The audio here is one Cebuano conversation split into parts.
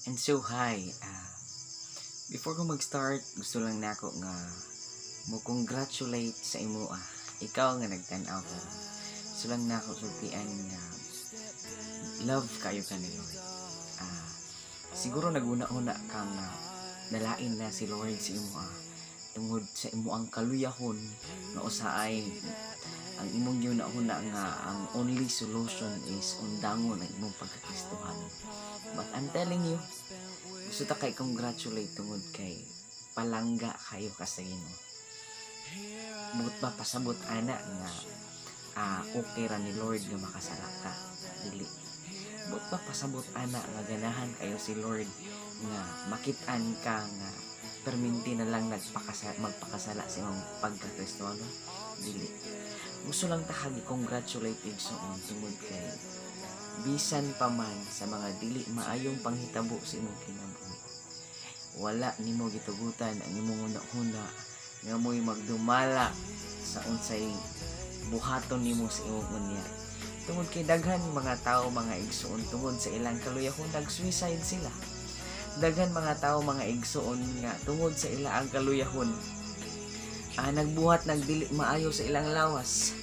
And so, hi. Before ko mag-start, gusto lang nako nga mo congratulate sa imo ah. Ikaw nga nagtan-aw karon. Gusto lang nako sultian nga love kayo ka ni Lord. Siguro naguna-una ka nga nalain na si Lord sa imo ah. Tungod sa imo ang kaluyahon nga usaay ang imong giuna-una nga ang only solution is undangon ang imong pagkakristohanon. But I'm telling you, gusto ta kay congratulate tungod kay palangga kayo ka sa Ginoo. Buot ba pasabot ana nga okay ra ni Lord nga makasala ka? Dili. Buot ba pasabot ana nga ganahan kayo si Lord nga makit-an ka nga perminti na lang magpakasala sa imong pagkakristohanon? Dili. Gusto lang ta kag congratulate, igsoon, tungod kay bisan pa man sa mga dili maayong panghitabo sa imong kinabuhi, wala nimo gitugutan ang imong hunahuna nga mo'y magdumala sa unsay buhaton nimo sa imong unya. Tungod kay daghan mga tao, mga igsoon, tungod sa ilang kaluyahon nag-suicide sila. Daghan mga tao, mga igsoon, nga tungod sa ila ang kaluyahon nagbuhat nagdili maayo sa ilang lawas.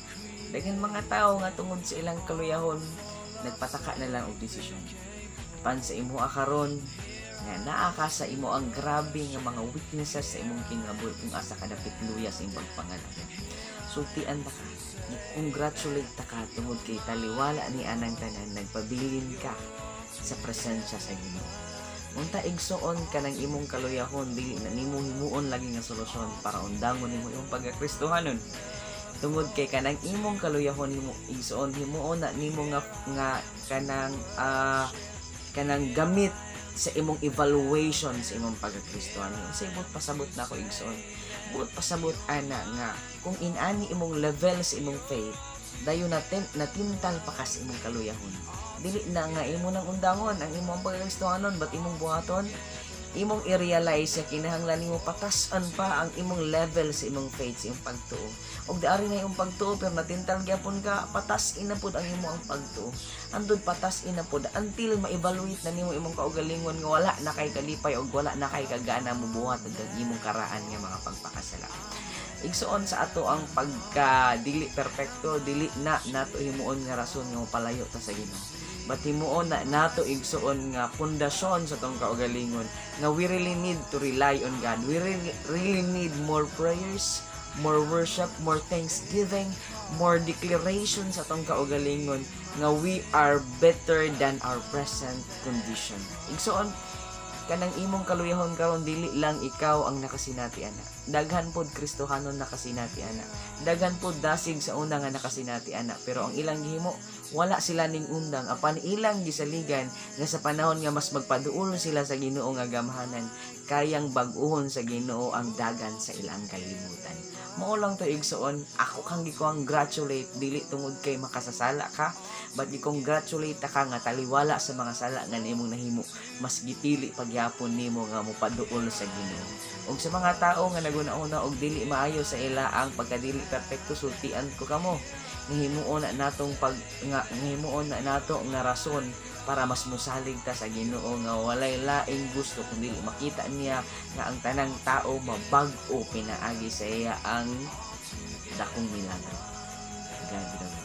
Daghan mga tao nga tungod sa ilang kaluyahon nagpataka na lang og desisyon. Pan sa imo karon nga naa ka sa imo ang grabe nga mga weaknesses sa imong kinabuhi, kung asa ka dapit luya sa imong pagpanganak, sultian ta ka, congratulate ta ka tungod kay taliwala ni anang tanan, nagpabilin ka sa presensya sa Ginoo. Unta, igsoon, kanang imong kaluyahon dili na nimo himuon lagi nga solusyon para undangon nimo imong pagkakristohanon. Tungod kay kanang imong kaluyahon himo, igsoon, himuon na nimo nga nga kanang kanang gamit sa imong evaluation sa imong pagkakristohanon. Unsay buot pasabot nako, igsoon? Buot pasabot ana nga kung inani imong level sa imong faith, dayon natin natintal pa ka sa imong kaluyahon, dili na nga imo nang undangon ang imong pagkakristohanon, but imong buhaton, imong i-realize sa kinahanglan nimo patasan pa ang imong level sa imong faith, sa imong pagtuo. Ug daari na imong pagtuo pero natintal gyapon ka, patas na pud ang imong ang pagtuo. Andud patas na pud until ma-evaluate na nimo imong kaugalingon nga wala na kay kalipay ug wala na kay kagana mobuhat og ang imong karaan nga mga pagpakasala. Igsoon, sa ato ang pagka dili perpekto, dili na nato himuon nga rason nga mopalayo ta sa Ginoo. But himuon na nato, igsoon, nga pundasyon sa atong kaugalingon nga we really need to rely on God. We really, really need more prayers, more worship, more thanksgiving, more declaration sa atong kaugalingon nga we are better than our present condition. Igsoon, kanang imong kaluyahon karon, dili lang ikaw ang nakasinati ana. Daghan pod Kristohanon nakasinati ana. Daghan pod dasig sa una nga nakasinati ana, pero ang ilang gihimo, wala sila ning undang, apan ilang gisaligan nga sa panahon nga mas magpaduol sila sa Ginoo nga gamhanan, kayang bag-uhon sa Ginoo ang dagan sa ilang kalibutan. Mao lang to, igsoon. Ako kang gi-congratulate dili tungod kay makasasala ka, but gi-congratulate ta ka nga taliwala sa mga sala nga nimong nahimo, mas gipili pagyapon nimo nga mopaduol sa Ginoo. Ug sa mga tao nga naguna-una og dili maayo sa ila ang pagkadili perpekto, sultian ko kamo nga himuon na natong pag nga himuon na nato nga rason para mas mosalig ta sa Ginoo nga walay laing gusto kundi makita niya nga ang tanang tao mabag-o pinaagi sa iya ang dakong milagro. God be the glory.